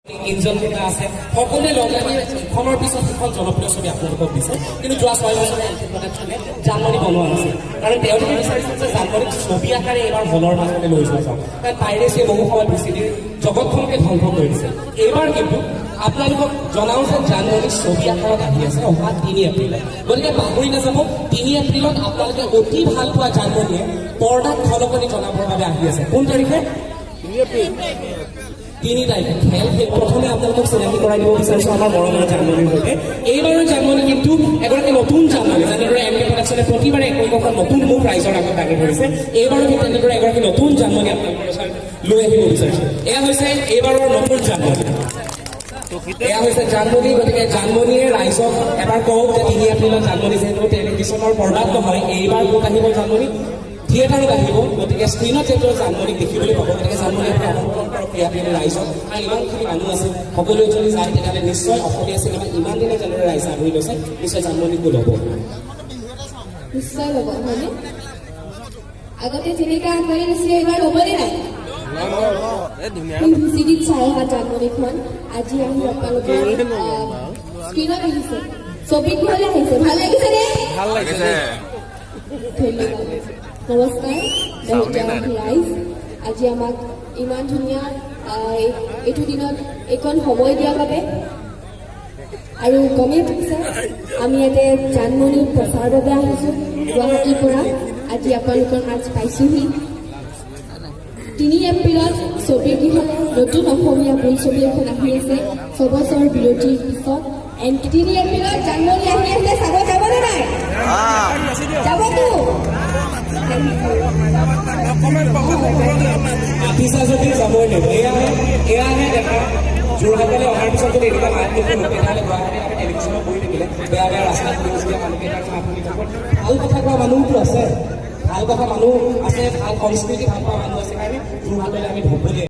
ইঞ্জন কেইটা আছে, সকলোৱে লগ লাগি ইখনৰ পিছত সিখন জনপ্ৰিয় ছবি আপোনালোকক দিছে। কিন্তু যোৱা 6 বছৰে এন কে প্ৰডাকশ্যনে জানমণি বনোৱা নাছিল, কাৰণ তেওঁলোকে বিচাৰিছিল যে জানমণিক ছবি আকাৰে এইবাৰ হলৰ মাজলৈ লৈ যোৱা যাওক, কাৰণ পাইৰেচিয়ে বহু সময়ত ভিচিডিৰ জগতখনকে ধ্বংস কৰি দিছিল। এইবাৰ কিন্তু আপোনালোকক জনাওঁ যে জানমণি ছবি আকাৰত আহি আছে অহা 3 এপ্ৰিলত। গতিকে পাহৰি নাযাব, 3 এপ্ৰিলত আপোনালোকে অতি ভাল পোৱা জানমণিয়ে পৰ্দাত খলকনি জনাবৰ বাবে আহি আছে। কোন তাৰিখে? 3 তাৰিখে। খেল শেষ। প্ৰথমে আপোনালোকক চিনাকি কৰাই দিব বিচাৰিছো আমাৰ মৰমৰ জানমণিৰ সৈতে। এইবাৰৰ জানমণি কিন্তু এগৰাকী নতুন জানমণি। যেনেদৰে এন কে প্ৰডাকশ্যনে প্ৰতিবাৰে একো একোখন নতুন মুখ ৰাইজৰ আগত দাঙি ধৰিছে, এইবাৰো ঠিক তেনেদৰে এগৰাকী নতুন জানমণি আপোনালোকৰ ওচৰত লৈ আহিব বিচাৰিছো। এয়া হৈছে এইবাৰৰ নতুন জানমণি, এয়া হৈছে জানমণি। গতিকে জানমণিয়ে ৰাইজক এবাৰ কওক যে 3 এপ্ৰিলত জানমণি যিহেতু টেলিভিশ্যনৰ পৰ্দাত নহয়, এইবাৰ ক'ত আহিব? জানমণি থিয়েটাৰত আহিব। গতিকে স্ক্ৰীণত যিহেতু জানমণিক দেখিবলৈ পাব, গতিকে জানমণি, আপুনি আমন্ত্ৰণ কৰক প্ৰিয়া প্ৰিয়মী ৰাইজক। কাৰণ ইমানখিনি মানুহ আছে, সকলোৱে যদি যায় তেতিয়াহ'লে নিশ্চয় অসমীয়া চিনেমা ইমান দিনে যেনেদৰে ৰাইজে আদৰি লৈছে, নিশ্চয় জানমণিকো ল'ব। নিশ্চয় ল'ব, হয়নে? আগতে যেনেকে আঁকোৱালি লৈছিলে, এইবাৰ ল'বনে নাই? ভিচিডিত চাই অহা জানমণিখন আজি আহি আপোনালোকৰ স্ক্ৰীণত আহিছে, ছবিগৃহলৈ আহিছে। ভাল লাগিছেনে? ভাল লাগিছে। ধন্যবাদ। নমস্কাৰ বহুতবাসী ৰাইজ। আজি আমাক ইমান ধুনীয়া এইটো দিনত এইকণ সময় দিয়াৰ বাবে। আৰু গমেই পাইছে, আমি ইয়াতে জানমণিৰ প্ৰচাৰৰ বাবে আহিছোঁ গুৱাহাটীৰ পৰা। আজি আপোনালোকৰ মাজ পাইছোহি। 3 এপ্ৰিলত ছবিগৃহলৈ নতুন অসমীয়া বোলছবি এখন আহি আছে 6 বছৰ বিৰতিৰ পিছত। এণ্ড 3 এপ্ৰিলত জানমণি আহি আছে, চাব যাবনে নাই? যাবতো? Thank you. মাতিছা যদি যাবই লাগিব। এয়াহে দেখা। যোৰহাটলৈ অহাৰ পিছত যদি এনেকুৱা মাত নুশুনো, তেতিয়াহ'লে গুৱাহাটীত আমি টেলিভিশ্যনত বহি থাকিলে বেয়া বেয়া ৰাস্তাত নিউজ দিয়া মানুহকেইটাৰ মাত শুনি থাকোঁ। ভাল কথা কোৱা মানুহতো আছে, ভাল কথা মানুহ আছে, ভাল সংস্কৃতি ভাল পোৱা মানুহ আছে কাৰণে যোৰহাটলৈ আমি ঢপলিয়াই